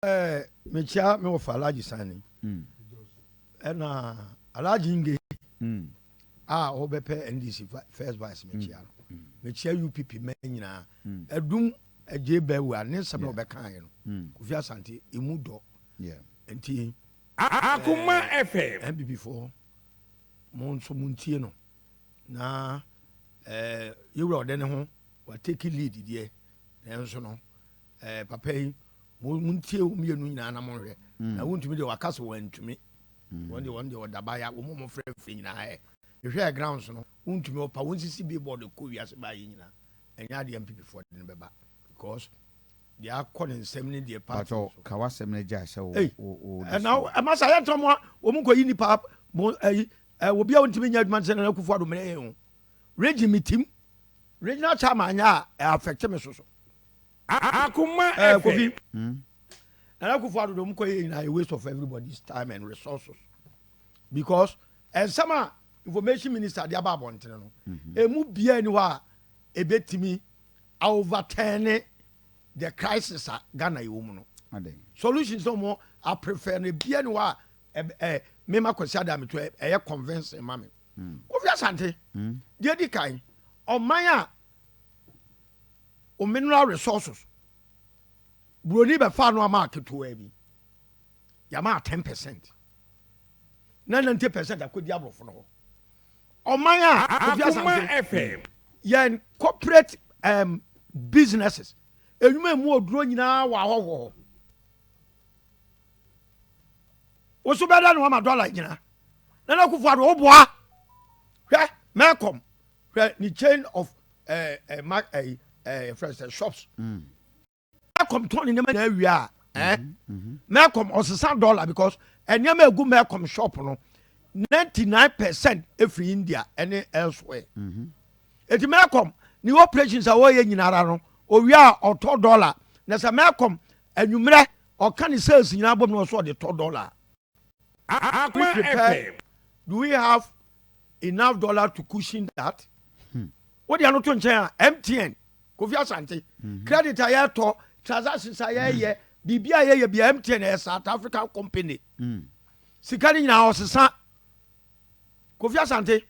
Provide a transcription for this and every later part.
Mekyia me wɔfa Alhaji Sani ɛna Alhaji Nge a ɔbɛpɛ NDC first vice, mekyia no. Mekyia UPP mɛ nyinaa. Ɛdum agye bɛwu a ne nsɛm na ɔbɛkaeɛ no, Kofi Asante, emu dɔ. Nti Akoma FM. NPP foɔ, mo nso mo ntie no na yɛwura ɔde ne ho wa take lead deɛ, nanso no papa yi, mo ntie wɔn mmienu nyinaa na mo nhwɛ na wontumi deɛ waka sɛ wɔntumi. Wɔn deɛ, wɔn deɛ ɔda baya wɔn mo frɛ frɛ nyinaa ehwɛ grounds no, wontumi ɔpa wɔn sisi billboard kɔ wiase baa yi nyinaa, ɛnyɛ adeɛ NPP foɔ de no bɛba because deɛ akɔ ne nsɛm ne deɛ party. Patɔ ka wasɛm no gya sɛ wo Ei, wo ɛna ɛma sa yɛntɔn mo a wɔn nkɔ yi nipa mo ɛyi obi a wɔntumi nyɛ adwuma sɛ Nana Akufo Addo mmerɛ yɛn o region mi tim regional chairman nyɛ a ɛ affect me soso. Akoma FM. Kofi. Nana Akufo Addo de wɔn kɔ yɛ nyinaa yɛ waste of everybody's time and resources because ɛnsɛm a information minister de aba abɔntene no, emu bia ni hɔ a ebetumi overturn the crisis a Ghana yɛ wɔ mu no. Adɛn? Solutions na wɔn a prefer no, ebia ni hɔ a ɛ ɛ mema Kwasi Adamito ɛyɛ convincing ma me. Kofi Asante, deɛ di kan, ɔman a o mineral resources, buroni bɛfa no ama aketewa bi, yàmà 10% na 90% akɔdi aborɔfo no hɔ. Ɔman a, Kofi Akoma Asante, FM. yɛn corporate businesses enwuma emu oduro nyinaa wɔ ahɔhoɔ hɔ. Woso bɛda ne wama dollar nyina. Nana Akufo Addo, woboa. Hwɛ Melcom, hwɛ ne chain of ma friends shops. Melcom tɔn ne nneɛma nyinaa wie a, Melcom ɔsesa dollar because nneɛma egu Melcom shop no, 99% efiri India ɛne elsewhere. Eti Melcom ne operations a wɔyɛ nyinara no, owia a ɔtɔ dollar. Na sɛ Melcom anwummerɛ ɔka ne sales nyinaa bɔ mu na ɔsɔ ɔde tɔ dollar, we Akoma prepare FM. Do we have enough dollar to cushion that? Wode ano to nkyɛn a, MTN, Kofi Asante, credit a yɛtɔ, transactions a yɛyɛ, biribi a yɛyɛ bia, MTN ɛyɛ South African company. Sika no nyinaa ɔsesa. Kofi Asante,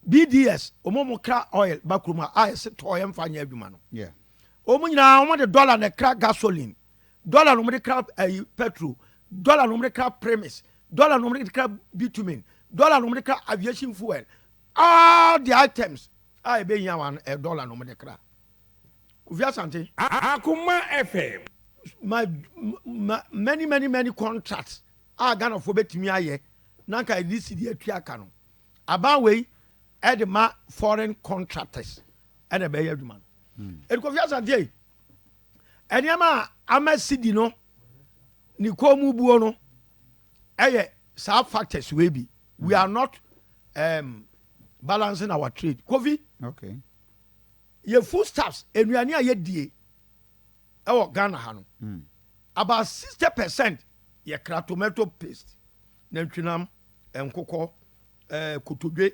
BDS ɔmo mo kra oil ba kurom a yɛsɛ tɔɔ yɛmfa nyɛ adwuma no, ɔmo nyinaa ɔmo de dollar na kra gasoline, dollar na ɔmo de kra ɛyi petrol, dollar na ɔmo de kra premix, dollar na ɔmo de kra bitumen, dollar na ɔmo de kra aviation fuel. All the items a ebe hia wa no, ɛ dollar na ɔmo de kra. Kofi Asante, Akoma FM. ma many many many contracts a Ghanafoɔ bɛtumi ayɛ na nka yɛde si deɛ atua ka no, aban wei ɛde ma foreign contractors ɛna ɛbɛyɛ adwuma no. Ɛdi Kofi Asante yi, nneɛma a ama sidi no ne kɔn mu buo no ɛyɛ saa factors wei bi. We are not balancing our trade, Kofi. Yɛ foodstuffs, nnuane a yɛdie ɛwɔ Ghana ha no, about 60% yɛkra: tomato paste, nantwinam, nkokɔ, kotodwe,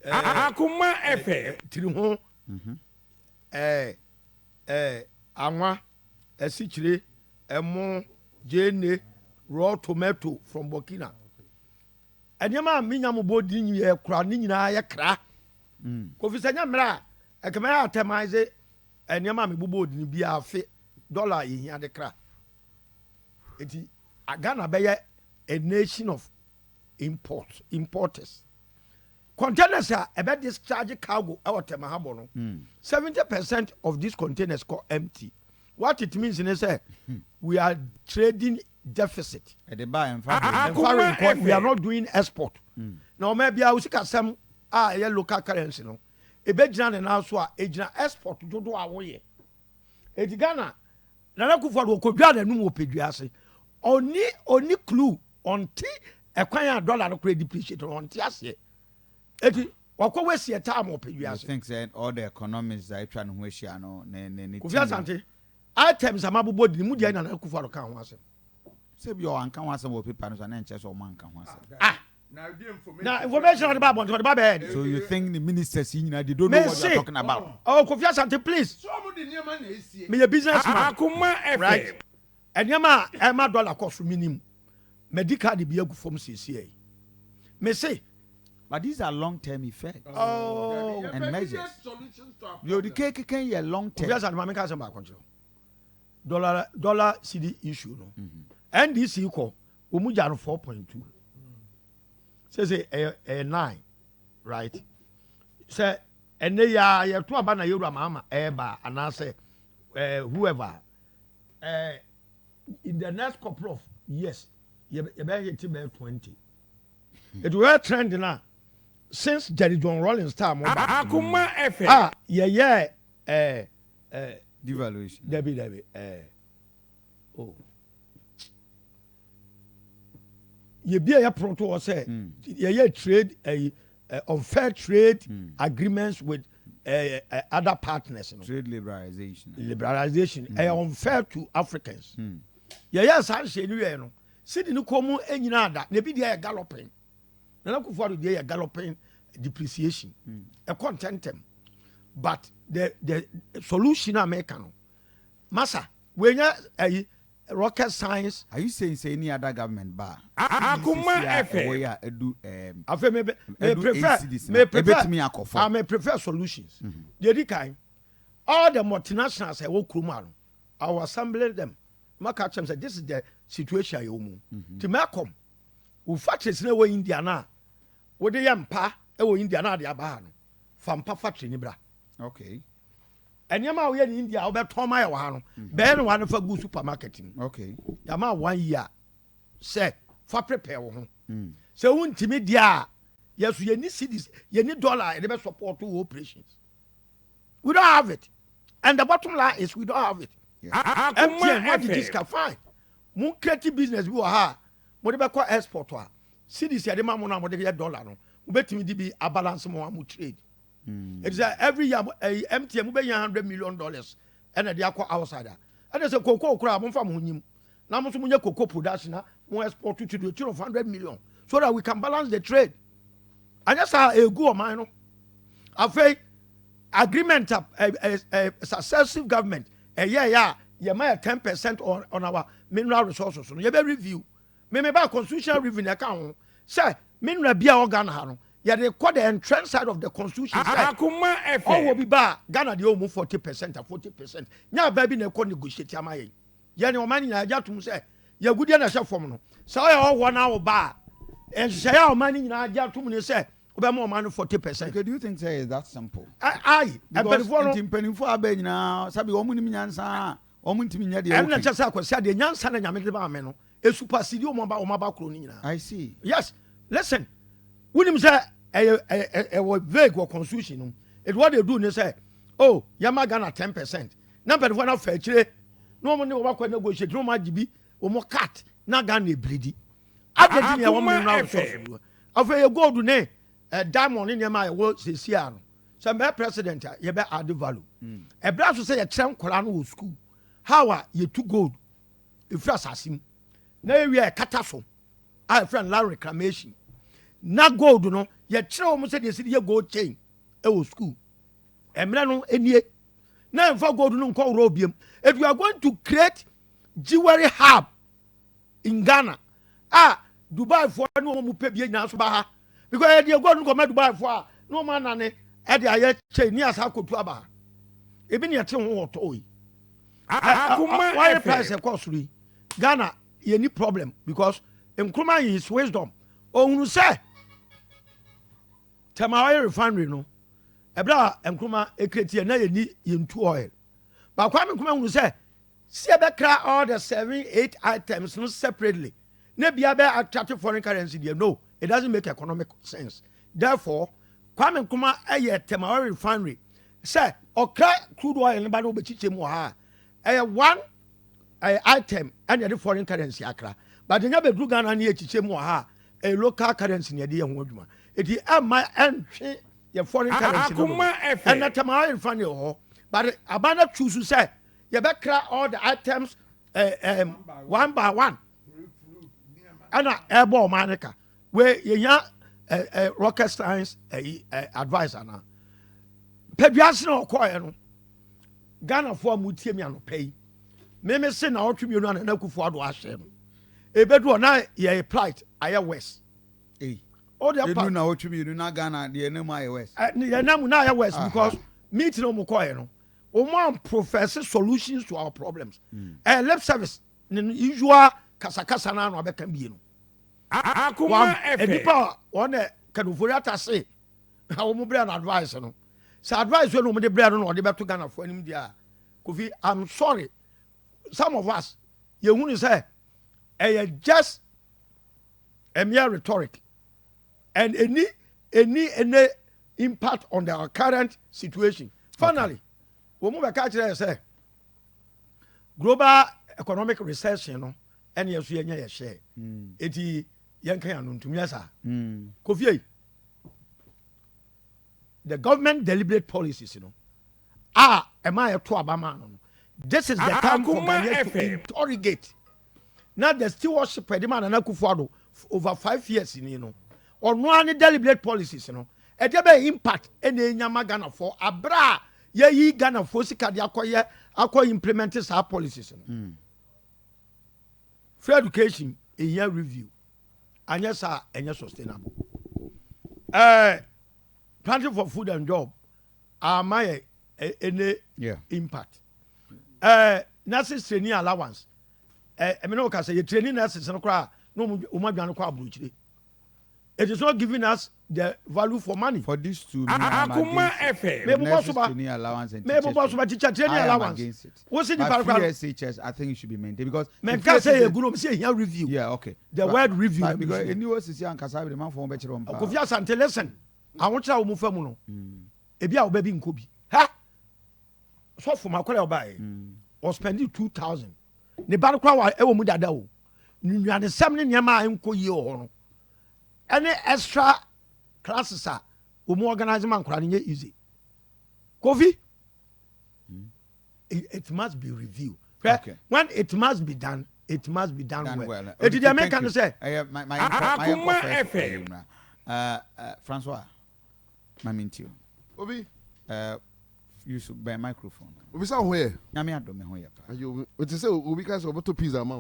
Akoma FM. tiri ho, ɛɛ anwa, asikyire, ɛmo, gyeene, raw tomato from Burkina. Nneɛma a menya mo bɔ di yɛ kora ne nyinaa yɛ kra. Kofi, sɛ nyɛ mmerɛ a ɛkɛmɛ yɛ atɛmaise nneɛma a mebobɔ di bi afe dollar yɛhia de kra. Eti Ghana bɛyɛ a nation of import importers. Containers a ɛbɛ discharge cargo ɛwɔ Tema harbour no, 70% of these containers kɔ empty. What it means ne sɛ we are trading deficit. Ɛde ba ɛmfa hwee. Ɛmfa Akoma nkɔ. We are FM. not doing export. Na ɔmo bia osika sɛm a ɛyɛ local currency no ebegyina ne nan so a, egyina export dodo a woyɛ. Eti Ghana, Nana Akufo Addo okodwa n'anum wɔ pedua ase, ɔni clue, ɔnte ɛkwan a dollar no kora depreciate no, ɔnte aseɛ. Eti wakɔ waste yɛ time wɔ pedua You ase. think say all the economists a atwa ne ho ahyia no ne Kofi team no, Asante, items a mabobɔ di ne mu deɛ, Nana Akufo Addo ka ho asɛm. Sɛ bi ɔanka ho asɛm wɔ paper no so a, na nkyerɛ sɛ ɔmo anka ho asɛm. Ah, na information ɔde ba abɔnten, ɔde ba bɛyɛ de. So you think the ministers yi nyinaa, they don't know what they are Mese. talking about? Oh, Kofi Asante, please, meyɛ business man. Akoma FM. Right. Nneɛma a ɛma dollar kɔ so minim. Madi card bi agu fam siesie yi. Me se. But these are long term effects. Oh. And measures. Deɛ odi kekeke yɛ long term. Obi asa maame nka asɛm baako nkyerɛ. Dollar cedi issue no. NDC kɔ wɔn mu gya no 4.2. Sese ɛyɛ 9, right? Sɛ ɛnɛ yi a yɛto aba na yɛwura Mahama ɛɛba anaasɛ whoever, in the next couple of years yɛbɛyɛ hit bɛyɛ 20. It were trend na since Jerry John Rawlings time ɔba. Akuma FM. A yɛyɛ ɛɛ Devaluation. Dabi, oh. Yɛbi a yɛ proto hɔ sɛ yɛyɛ trade unfair trade agreements with other partners no. Trade liberalization. Liberalization ɛyɛ unfair to Africans. Yɛyɛ saa nhyɛ ni yɛ no, sidi ne kɔn mu nyinaa da na ebi deɛ yɛ galloping. Nana Akufo-Addo deɛ yɛ galloping depreciation, ɛkɔ ntɛntɛm, but the solution a mɛka no, masa, wenya ɛyi rocket science. Are you saying say any other government ba? Akuma FM. Ɛwɔ yɛ a ɛdu Afei me ɛdu prefer ACDs me na prefer ebetumi akɔ fam. I may prefer solutions. Deɛ di kan, all the multinationals ɛwɔ kurom ano, I will assemble them. Maka kyerɛ m sɛ this is the situation a yɛwɔ mu. Ti mɛkɔm wo factories na ɛwɔ India na wode yɛ mpa ɛwɔ India na ade aba ha no, fa mpa factory ni bra. Nneɛma a woyɛ ne India a wobɛtɔn ma yɛ wɔ ha no, bɛyɛ no wa no fa gu supermarket mu. Yàmà one year sɛ fa prepare wo ho. Sɛ wontumi deɛ a, yɛso yɛni cedis, yɛni dollar yɛde bɛ support wo operations. We don't have it, and the bottom line is we don't have it. Akuma MTN mo agyegye FM. sika, fine. Mo create business bi wɔ ha a mo de bɛkɔ export a, cedis yɛde ma mo no a mo de yɛ dollar no, mo bɛtumi de bi abalance mo a mo trade. It is every year MTN mo bɛ nya $100 million ɛna de akɔ outside a, ɛna sɛ cocoa koraa mo nfa mo ho nyim na mo nso mo nyɛ cocoa production na mo export to the tune of 100 million so that we can balance the trade. Anyɛ saa, egu ɔman no. Afei agreement a ɛ ɛ ɛ successive government ɛyɛ yɛ a yɛma yɛ 10% on our mineral resources no, yɛbɛ review. Mímí ba constitutional review na ɛka ho sɛ mineral bi a ɔwɔ Ghana ha no, yɛde kɔ the entrance side of the constitution sɛ Akuma ɔwɔ FM. bi ba a, Ghana deɛ ɔmu 40% a 40% nyɛ aba bi na ɛkɔ negotiate ama yɛn. Yɛne ɔman no nyinaa agye atom sɛ yɛgudeɛ na ɛhyɛ fam no, sɛ ɔyɛ ɔwɔ na wo ba a, nhyehyɛeɛ a ɔman no nyinaa agye atom ne sɛ wobɛma ɔman no 40%. Okay, do you think say it's that simple? Ayi. Because Mpanimfoɔ no nti mpanimfoɔ aba nyinaa sabi wɔn nim nyansa a wɔn ntumi nyɛ deɛ ɛno na okay. kyɛ sɛ Akwasi adeɛ nyansa na Nyame de ba me no esupersede wɔn aba kuro no nyinaa. I see. Yes, listen, wonim sɛ ɛyɛ ɛwɔ vague wɔ constitution no. It what they do ne sɛ, oh, yɛma Ghana 10% na mpanimfoɔ no afa akyire na wɔn ne wɔn akɔ negotiate na wɔn agye bi wɔn cut na Ghana ebiridi adi ti nea wɔn Akuma mineral FM. resource no. Afei yɛ gold ne diamond ne nneɛma a yɛwɔ sisi ano, sɛ mbɛ president a, yɛbɛ add value. Ɛbrɛ so sɛ yɛkyerɛ nkwadaa no wɔ school how a yɛtu gold efiri asase mu na yɛwie a, yɛkata so a yɛfrɛ no land reclamation, na gold no yɛkyerɛ wɔn sɛ deɛ yɛsi de yɛ gold chain ɛwɔ school. Mmerɛ no nie na yɛmfa gold no nkɔ wura obiem. If we are going to create jewelry hub in Ghana a, Dubai foɔ ne wɔn mu pɛ bie nyinaa so ba ha, because yɛde gold no kɔma Dubai foɔ a, na wɔn anane ɛde ayɛ chain ne asa akotu aba ha. Ebi ne yɛte ho wɔ tɔɔ yi. Akuma Wire price FM. ɛkɔ soro yi, Ghana yɛ ni problem because Nkrumah in his wisdom ohunu sɛ Tema Oil Refinery no, ɛberɛ a Nkrumah ecreate yɛ na yɛ ni yɛn tu oil, but Kwame Nkrumah hunu sɛ si ɛbɛkra all the seven eight items no separately na bia bɛ attract foreign currency deɛ, no, it doesn't make economic sense. Therefore Kwame Nkrumah ɛyɛ Tema Oil Refinery sɛ ɔkra crude oil no ba na ɔbɛkyikyɛ mu wɔ ha a, ɛyɛ one ɛyɛ item ɛna yɛde foreign currency akra, but nya bɛduru Ghana ne yɛkyikyɛ mu wɔ ha a, ɛyɛ local currency na yɛde yɛ ho adwuma, eti ɛma ɛntwe yɛ foreign currency no. Akuma FM. Ɛna Tema Oil Refinery wɔ hɔ, but aban no choose sɛ yɛbɛkra all the items one by one ɛna ɛbɔ ɔman no ka. Wei yɛnya rocket science ɛyi advice ana pɛduase na ɔkɔɛ no. Ghanafoɔ a motie mi anɔpɛ yi, Meme se na ɔtwe mmienu a Nana Akufo Addo ahyɛ no, ebedu hɔ na yɛ plight ayɛ worse. O de pa. Edu na ɔtwe mmienu na Ghana deɛ ne mu ayɛ worse. Yɛ na mu na ayɛ worse because meeting na wɔn kɔɛ no, wɔn an profess solutions to our problems. Lip service ne usual kasakasa na ano abɛka bie no. Akuma FM. Nipa a wɔn na Ken Ofori-Atta se na wɔn brɛ no advice no, sɛ advice wei na wɔn de brɛ no na ɔde bɛto Ghana fo anim deɛ a, Kofi, I'm sorry, some of us yɛhu no sɛ ɛyɛ just a mere rhetoric and any impact on the current situation. Finally, wɔn mu bɛka kyerɛ yɛ sɛ global economic recession no ɛne yɛ so yɛnyɛ yɛ hyɛ eti yɛn kan ano ntumi yɛ saa. Kofi yi, the government deliberate policies no a ɛma yɛ to aba maa no, this is the time for Akuma Ghanaians to FM. interrogate na the stewardship ɛde ma Nana Akufo-Addo over 5 years ni no, ɔno ara ne deliberate policies no, ɛdeɛ bɛ impact ɛna enya ma Ghanafoɔ abere a yɛyi Ghanafoɔ sika de akɔyɛ akɔ implement saa policies no. Free education ehia review, anyɛ saa ɛnyɛ sustainable. Planting for Food and Job ama yɛ ɛne impact. Nurses training allowance, ɛmi ne wo ka sɛ yɛ training nurses no koraa na wɔn adwane kɔ aburokyire. It is not giving us the value for money. For these two, me, I'm Akuma against it. FM. Me bobɔ Nurses so ba. training allowance and Me teachers bobɔ so ba, teacher training I am allowance. against it. Wo si But nipa free kora. SHS, I think it should be maintained because Mɛ the free nka sɛ SHS yɛ gu no sɛ ehia review. Yeah, okay. The word review But na because mi any wo sisi ankasa bi de man fo bɛ kyerɛ wɔn paa. Kofi Asante, listen, ahokyere a wɔn fɛ mu no, ebi a wɔbɛ bi nko bi ha sɔfo ma akɔla ɔbaa yɛ ɔspend 2,000 ne ba no kora wa ɛwɔ mu dada o, nnuanesɛm ne nneɛma a nkɔ yie wɔ hɔ no, ɛne extra classes a wɔn organize ma nkora no nyɛ easy. Kofi, it must be reviewed. When it must be done, it must be done, Done well. well. Eti deɛ meka no sɛ ɛyɛ my my my Akuma first FM. Francois, mami ntio. Obi. Use bɛn microphone. Obi, sa wo ho yɛ? Nyame adom, me ho yɛ pa. Ayo, o te sɛ obi ka sɛ ɔbɛtɔ pizza ma wo.